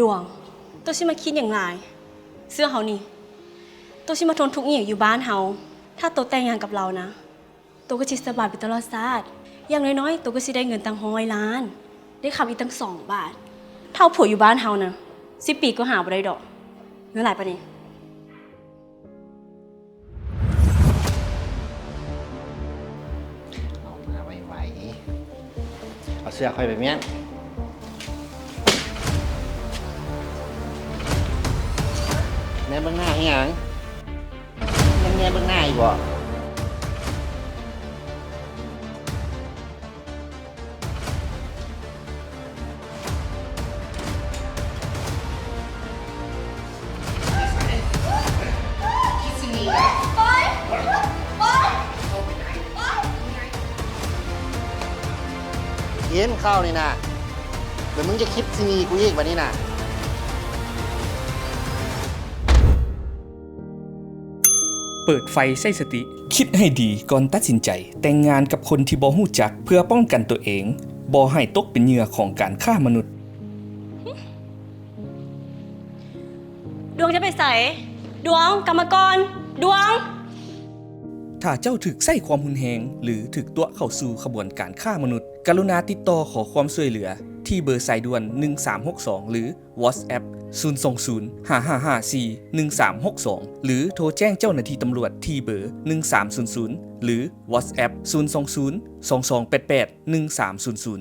ດວງ, ໂຕຊິມາຄິດຫຍັງຫຼາຍ? ເຊື່ອເຮົານີ້, ໂຕຊິມາທົນທຸກຫຍັງຢູ່ບ້ານເຮົາ? ຖ້າໂຕແຕ່ງງານກັບລາວນະ, ໂຕກໍຊິສະບາຍໄປຕະຫຼອດຊາດ. ຢ່າງນ້ອຍໆ ໂຕກໍຊິໄດ້ເງິນຕັ້ງຮ້ອຍລ້ານ, ໄດ້ຄຳອີກຕັ້ງສອງບາດ. ຖ້າເອົາຜົວຢູ່ບ້ານເຮົານະ, ສິບປີກໍຫາບໍ່ໄດ້ດອກ, ເງິນຫຼາຍປານນີ້. ເອົາມາໄວໆ ເອົາເສື້ອຂ້ອຍໄປມ້ຽນ. ແນມເບິ່ງໜ້າອີຫຍັງ? ຍັງແນມເບິ່ງໜ້າອີກບໍ? ກິນເຂົ້ານີ້ນະ ແລ້ວມຶງຈະຄິດຊິໜີກູອີກບາດນີ້ນະ. ເປີດໄຟໃຊ້ສະຕິ. ຄິດໃຫ້ດີກ່ອນຕັດສິນໃຈແຕ່ງງານກັບຄົນທີ່ບໍ່ຮູ້ຈັກ ເພື່ອປ້ອງກັນຕົວເອງບໍ່ໃຫ້ຕົກເປັນເຫຍື່ອຂອງການຄ້າມະນຸດ. ດວງຈະໄປໃສ? ດວງ, ກັບມາກ່ອນ, ດວງ! ຖ້າເຈົ້າຖືກໃຊ້ຄວາມຮຸນແຮງ ຫຼື ຖືກຕົວະເຂົ້າສູ່ຂະບວນການຄ້າມະນຸດ, ກະລຸນາຕິດຕໍ່ຂໍຄວາມຊ່ວຍເຫຼືອທີ່ເບີສາຍດ່ວນໜຶ່ງສາມຫົກສອງ ຫຼື WhatsApp ສູນສອງສູນ ຫ້າຫ້າຫ້າສີ່ ໜຶ່ງສາມຫົກສອງ ຫຼື ໂທແຈ້ງເຈົ້າໜ້າທີ່ຕຳຫຼວດທີ່ເບີໜຶ່ງສາມສູນສູນ ຫຼື WhatsApp ສູນສອງສູນ ສອງສອງແປດແປດ ໜຶ່ງສາມສູນສູນ.